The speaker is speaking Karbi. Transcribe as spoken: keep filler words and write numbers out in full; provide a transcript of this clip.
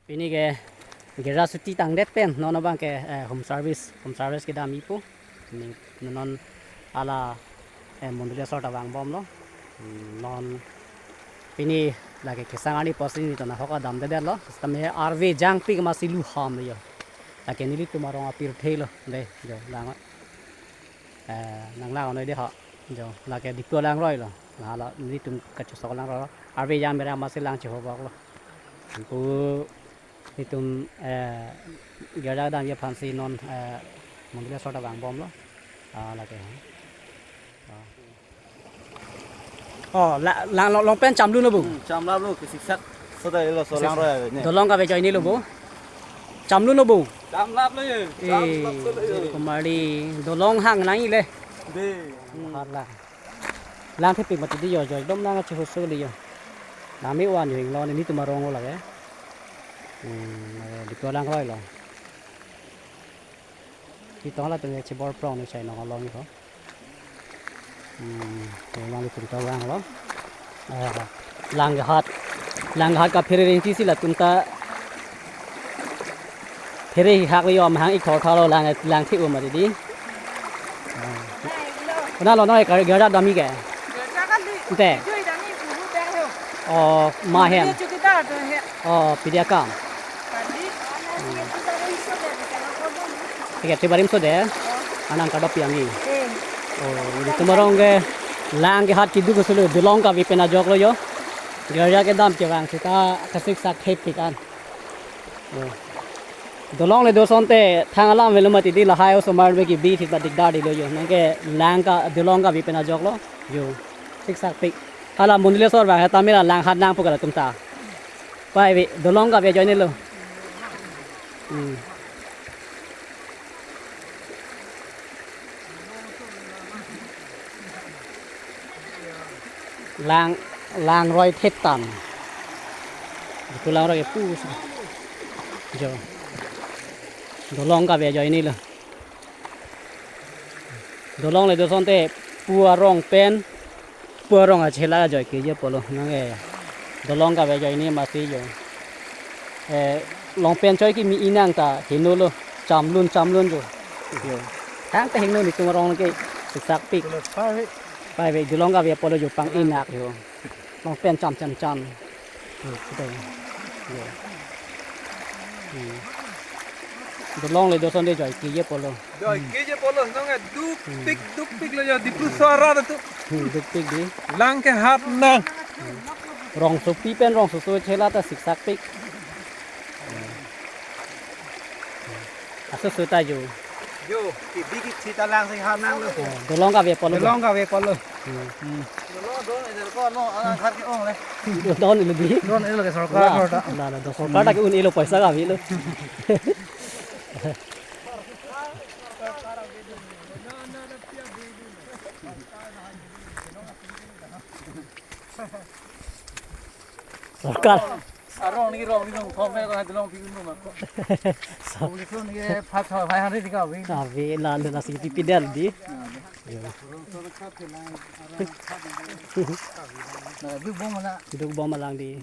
Pini ke girja suti tangdet pen non abang ke, eh, home service, home service kedam ipu. Ni non hala, eh, mondoli asor ta vangbomlo. Hmm, non pini lake kesang ani posi ni tona hoka damdedetlo. Sitame arve jangpik masi lu ham lo jo. Lake nelitum arong apirthe lo. De, jo, lang. Eh, nang lang noi de ha. Jo, lake Diphu alangroi lo. Hala nelitum kachesok alangroi lo. Arve jang mera masi lang chehoboklo. Pu nelitum, eh, girja kedam aphansi non, eh, mondoli asor ta vangbomlo. Ah, lake. Ah. Oh, la, lang, long, long pen chamlun lo bu. Hmm, chamlaplo, kesiksak. Soda ilo so langroi ave ne. Dolong kave ajoine lo bu. Chamlun lo bu. Chamlaplo ye. Eh, chamlaplo ye. Kumari, dolong hang nang ile. De. Hmm. Hala. Lang thepik mati di jo, jo, dom lang achi hoso li jo. Nami wan jo inglo, nelitum arong lo lake. Hmm, eh, Diphu alangroi lo. Chetong latum chebor prong ni chai nong along iho. Hmm, nelitum ta vanglo. Eh, lang kehat, lang kehat kaphere ringti si latum ta phere hak yom hang ik thor thalo lang, lang thi um didi. Kona lo noi kar girja dam ik ke. Girja kali. Ante. Jui dam ik guru ber ho. Oh, ma hem. Dia chowkidar do he. Oh, pidi akam. Kali. Thik he, tibarim so de. Oh. Anang kado piang ni. Eh. Oh, nelitum arong ke lang kehat keduk solo dolong kave pen ajok lo jo. Girja kedam kevang sita kasiksak thepik an. Oh. Dolong le do asonte thang alam avelo mati di lahai osomar be kebi thik ba dikdar di lo jo. Nang ke lang ke dolong kave pen ajok lo. Jo. Siksak pik. Hala mondoli asor vang he tame la lang hat nangpo ke latum ta. Pai ve dolong kave ajoine lo. Hmm. Lang, langroi thetan. Diphu langroi pu. Jo. Dolong kave ajoine lo. Dolong le do asonte pu arong pen, pu arong achela ajoike je pulo nang ke. Dolong kave ajoine masi jo. Eh, long pen choi kimi inang ta hingno lo, chamlun chamlun jo. Jo. Tangte hingno nelitum arong ke siksak pik. Pai ve dolong kave pulo jo pang-inak jo. Long pen cham cham cham. Hmm, kita. Jo. Hmm. Dolong le do asonte ajoike je pulo. Ajoike je pulo, nang ke dukpik, dukpik lo jo, Diphu arat atum. Hmm, dukpik di. Lang kehat nang. Rongsopi pen rongsoso chela ta siksak pik. Aso so ta jo. Jo, kebi kisi ta lang si hat nanglo. Oh, dolong kave pulo. Dolong kave pulo. Hmm. Hmm. Dolong don ejor ko no, alang hat ke-ong le. Don ilo di. Don ilo ke sorkar. La, sorkar ta. La, la, do sorkar ta ke-un ilo paisa kave lo. Sorkar. Arong ni rong ni rong kom pe ko hai dolong pi un ma ko. So. Police ni ke phat tho phai han ri ka wi. Kave la la si pi pi del di. Yo. Na duk bom la. Duk bom lang di.